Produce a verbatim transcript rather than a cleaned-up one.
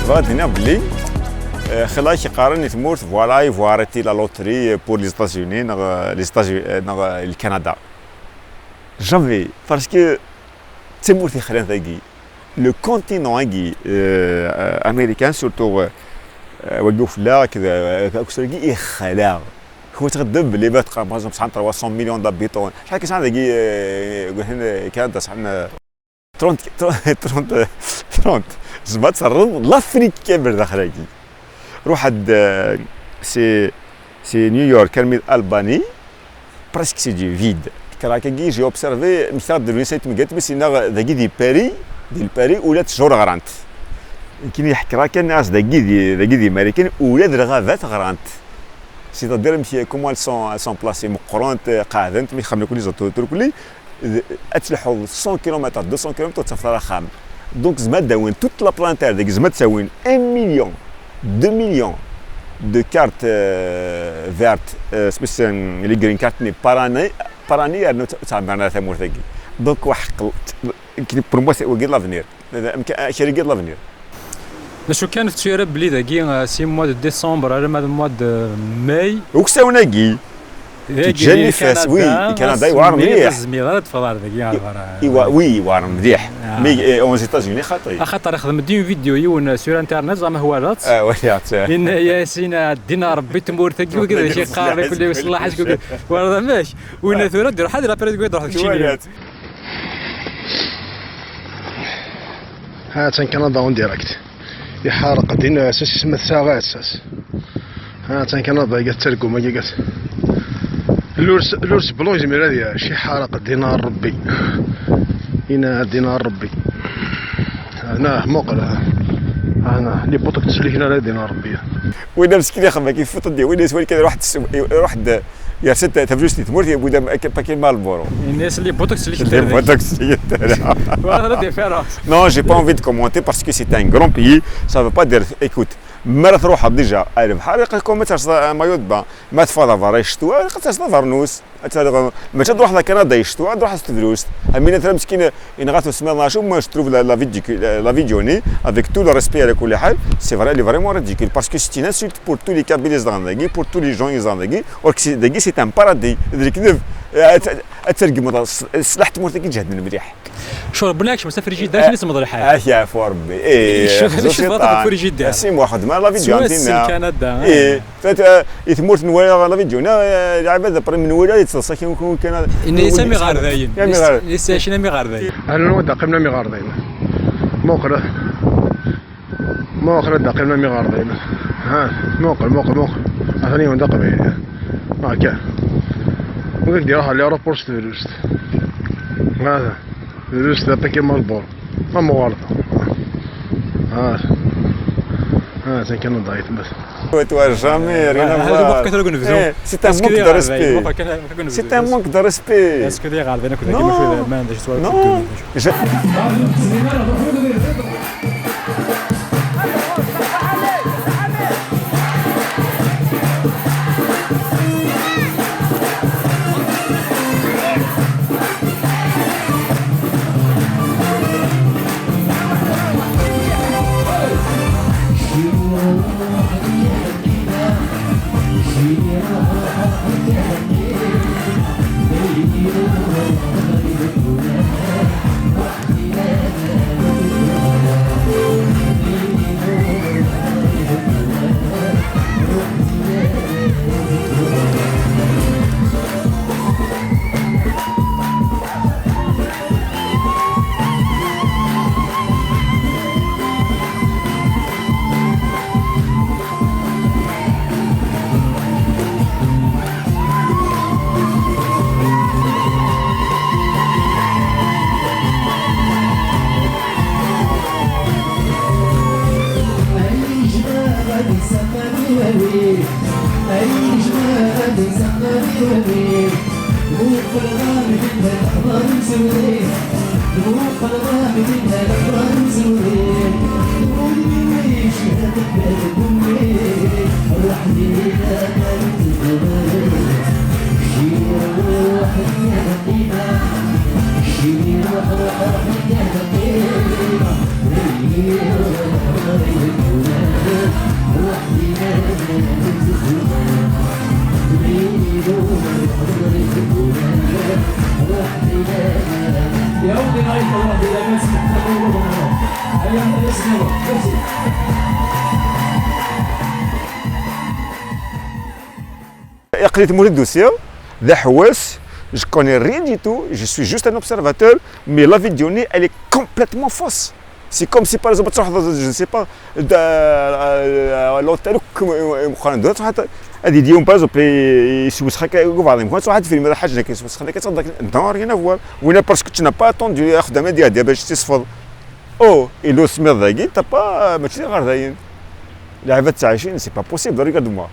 Bɣiɣ ad d-iniɣ belli, eh, xilla i k-qqaren i tmurt, voilà, il faut arrêter la loterie pour les États-Unis neɣ, eh, les États-Unis, eh, neɣ, eh, le Canada. Jamais, parce que d tamurt ixlan tagi, le continent-agi, eh, américain, surtout, eh, eh, wagi ufella, akked, eh, akessar-agi, ixla. Kma txeddem belli ma teqqar, par exemple, sɛan trois cents millions d'habitants. Acḥal kan sɛan dagi, eh, Canada sɛan, eh, trente, trente, trente. Tzemreḍ ad terreḍ l'Afrique kamel daxel-agi. Ruḥ-d, eh, si, si New York armi d Albany, presque c'est du vide. Kkreɣ akkagi, j'ai observé, mektaɣ-d lwin Sayt Mgat, mi s-yenna dagi di Paris, di Paris, ula ttjur ɣrant. Nekkini ḥekkreɣ kan, as dagi di, dagi di Marikan, ula d lɣabat ɣrant. C'est-à-dire, amek, comment elles sont, elles sont placées, meqqrent, qeɛdent, mi xemmen kulli, ẓeṭṭu, kulli, d-, ad tleḥḥuḍ cent kilomètres, deux cents kilomètres, ur tettafeḍ ara axxam. Donc, tzemreḍ ad d-tawin toute la planète, dagi tzemreḍ ad tawin un million, deux millions de cartes, euh, vertes, euh, spécial, les green cards, mais par année, par année, ur tt-, ur tt-ɛemmren ara tamurt-agi. Donc, weḥqel, pour moi, c'est, wagi d l'avenir. Amek, kra i d l'avenir. D acu kan, tettu ara belli dagi, eh, si mois de décembre alamma d mois de mai. Uksawen-agi. Dagi, teǧǧa di nnifas, Kanada, oui, Kanada yewɛer mliḥ. Ur tezmir ara ad teffeɣ ar dagi, ar ɣer, iwa-, oui, yewɛer mliḥ. Ah. Mais, eh, aux États-Unis, xaṭi. Axaṭer ixdem-d une vidéo yiwen, eh, sur internet, zeɛma twalaḍ-tt. Ah, walaɣ-tt, ah. Yenna-yas, yenna, ddin a Rebbi tmurt-agi, wagi d acu yeqqar, kulli weṣṣlaḥ, acu kulli. Twalaḍ amek? Winna tura d-iruḥ ad iruḥ, après d-iruḥ deg Chine. Ha-tt-an Kanada en direct. Iḥerq din, s isem tsaɣa ass-as. Ha-tt-an Kanada, iga ttargum, iga. L'ours, l'ours blanc yezmer ad yac, iḥerq din ar Rebbi. Ina din ar Rebbi. Hna, muqel, ha. Hna, les poteaux tesliken ara din ar Rebbi. Win ameskin ixeddem akka, ifuṭ-d, win yeswan kan, iruḥ-d s-, iruḥ-d. Yersa-d tabluzt i tmurt, yewwi-d am-, akka, paquet Marlboro. Yenna-yas les poteaux tesliken. Les poteaux tesliken. Voilà la différence. Non, j'ai pas envie de commenter parce que c'est un grand pays. Ça veut pas dire, écoute, mi ara truḥeḍ déjà ar lebḥer, ilaq-ikem ad terseḍ maillot de bain. Ma teffɣeḍ ɣer berra i ccetwa, ilaq ad terseḍ abernus. Ad terreḍ, mačči ad truḥeḍ ar Kanada i ccetwa, ad truḥeḍ s tedrust. Am win atra meskin, yenɣa-t usemmiḍ neɣ acu, moi je trouve la, la vidéo, la, la vidéo-nni, avec tout le respect à la kulli ḥal, c'est vrai, elle est vraiment ridicule, parce que c'est une insulte pour tous les Kabyles i zedɣen dagi, pour tous les gens i zedɣen dagi, or que c'est, dagi c'est un paradis, d lekdeb, ad, ad, ad tregmeḍ s-, sslaḥ n tmurt-agi ǧehden mliḥ. Cur, Rebbi ad kecmeɣ s afrijidar, akken i semmeḍ lḥal. Ak yeɛfu Rebbi. Eh, icuf, icuf ɣer ufrijidar. Si Muḥ, xdem la vidéo, Kanada. Eh, fat, eh, i tmurt n waya la vidéo, na, eh, lɛibad après من ولا يتصل كان كان كان. Yenna-yas am iɣerdayen. Am iɣerdayen. Yenna-yas am iɣerdayen. Ahlan wa ddin, qqimen am iɣerdayen. Muqel. Muqel ad d-qqim am iɣerdayen. Ha, muqel, muqel, muqel. Atan yiwen d aqbayli. Akka. Ur ak-d-iruḥ ɣer l'aéroport s tebluzt. Ha, tebluzt d apaki Marlboro. Ma muɣerda. Ha. Ha, atan kan ḍayet bas. Tu vois, jamais, rien à voir. Eh, c'est un manque de respect. C'est un manque de respect. Est-ce que des gars, non, non. Je- Iqli tmurt d usiɣ d aḥewwas. Je connais rien du tout, je suis juste un observateur, mais la vidéo-nni, elle est complètement fausse. C'est comme si, par exemple, tu, je ne sais pas, l'hôtel, comme on dit, tu, ad yili yiwen, par exemple, yeswesxer-ik deg ubeɛḍi, tu ad tfilmeḍ ḥaǧa akken yeswesxer-ik, ad txedmeḍ akken. Non, rien à voir. Wina, parce que tu n'as pas attendu axeddam ad iɛeddi bac tesfeḍ. Oh, et le smiḍ dagi, t'as pas, mačči ɣer dayen. Lɛibad ttɛicin, c'est pas possible, regarde-moi.